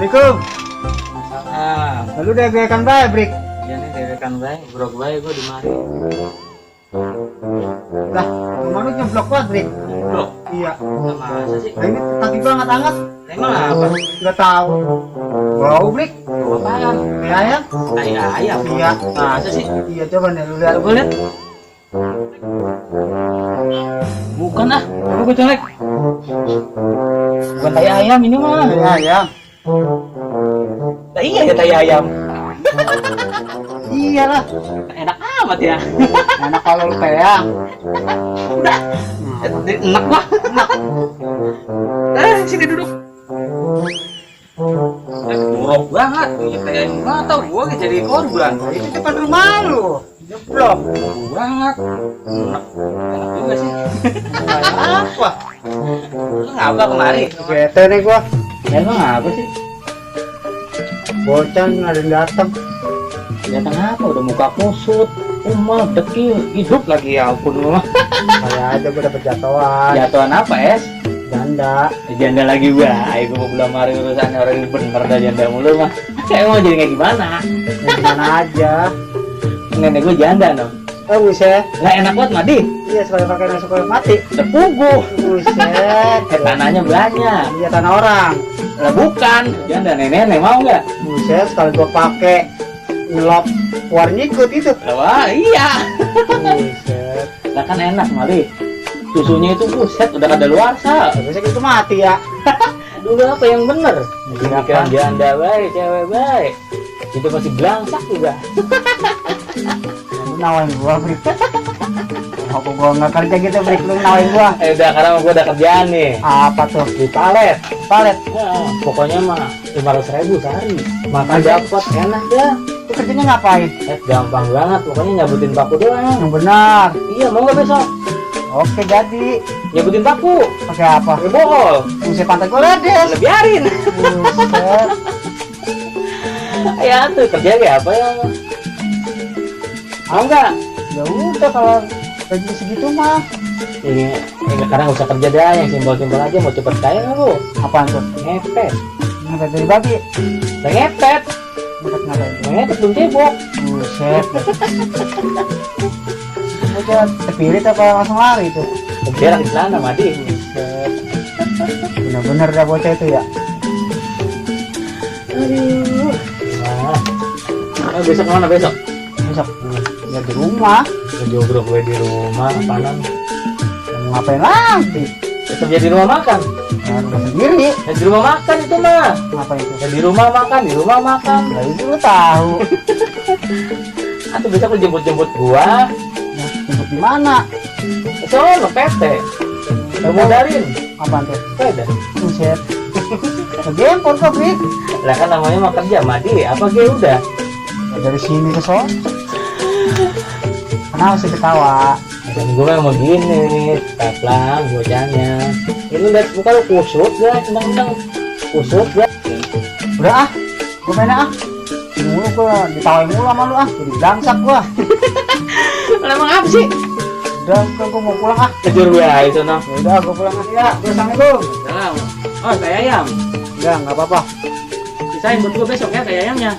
Assalamualaikum. Ah, Lalu dewekan bae, Brik. iya nih dewekan bae, brok bae gua di mari. Lah, kemana nyeblok banget, Brik? Brok, Iya. masa sih? Nah, ini kaki gua hangat-hangat. Emang apa? Nggak tahu. Bau, Brik. Bawa apaan? Kayak ayam. Kayak ayam. Iya. Masa sih? Iya, coba nih lu lihat. Coba lihat. Bukan ah, coba gua colek. Bukan tai ayam ini mah. Kayak ayam. Nah, iya ya tai ayam. Iyalah. Enak amat ya. Enak kalau lu peang. Udah. Enak gua. Sini duduk. Buruk banget. Iya kayak nggak tahu gua jadi korban. Itu depan rumah lu. Jeblok. Banget. Enak. Enak juga sih. Kayak apa? Lu ngapa kemari? Bete nih gua. Emang apa sih? Bocah nggak ada yang datang. Datang apa? Udah muka kusut. Umah, dekil, hidup lagi ya ampun lu. Kayak aja gua dapet jatuhan. Jatuhan apa es? Janda. Janda lagi gua. Ayo gua belum mari urusannya orang yang bener dah janda mulu mah. Kayak mau jadi kayak gimana? Ya gimana aja. Nenek gua janda dong. Oh buset. Nggak enak banget madi. Iya sekali pakai nasi koyak mati. Terpugu. Buset. Tanahnya banyak. Iya tanah orang. Lah bukan. Janda nenek mau nggak? Buset sekali gua pakai ngelop keluar nyikut itu. Wah iya. Buset. Lah kan enak mali. Susunya itu buset udah kada luar sa. Buset itu mati ya. Dulu apa yang bener? Kan janda baik, cewek baik. Itu masih belangsak juga. Lu nawain gua Brik. Apa gua nggak kerja gitu Brik, lu nawain gua. Udah karena gua udah kerjaan nih. Apa tuh? Di palet. Palet. Ya, pokoknya mah 500.000 sehari. Makan dapat enak dah. Itu kerjanya ngapain? Gampang banget. Pokoknya nyabutin paku doang. Yang benar. Iya mau nggak besok? Oke jadi. Nyabutin paku. Pakai apa? Pakai bohol. Buset pantai gua ledes. Biarin. Buset. Ya tuh kerja kayak apa ya? Mau nggak? Ya udah kalau gaji segitu mah. Ini sekarang nggak usah kerja dah, yang simpel-simpel aja. Mau cepet kaya nggak lu? Apaan tuh? Ngepet. Ngepet dari babi. Udah ngepet. Ngepet ngapain? Ngepet belum cebok. Buset. Bocah terpirit apa langsung lari tuh? Berak di celana madi. Buset. Bener-bener dah bocah itu ya. Aduh. Nah, besok mana besok? Besok ya di rumah. Jogrok gue di rumah, panan. Mau ngapain lagi? Kerja di rumah makan. Nah, rumah sendiri. Ya, di rumah makan itu mah. Ngapain itu? Ya, di rumah makan, di rumah makan. Nah itu lu tahu. Atau besok lu jemput-jemput gua. Nah, jemput di mana? Soalnya PT. Lu modarin. Apaan tuh? Sepeda. Buset. Ngejemput kok Brik. Lah kan namanya mau kerja madi. Apa gue udah? Ya, dari sini ke sono. Kenapa sih ketawa? Dan gue mau gini, taplang bocahnya. Ini lihat muka lu kusut gak? Tendang-tendang kusut gak? Udah ah, gue main ah. Mulu gua ditawain mulu sama lu ah, jadi belangsak gua. Emang apa sih? Udah, gua mau pulang ah. Kejur gue itu no. Ya udah, gua pulang aja ya. Assalamualaikum. Salam. Oh kayak ayam. Udah, nggak apa-apa. Sisain buat gue besok ya kayak ayamnya.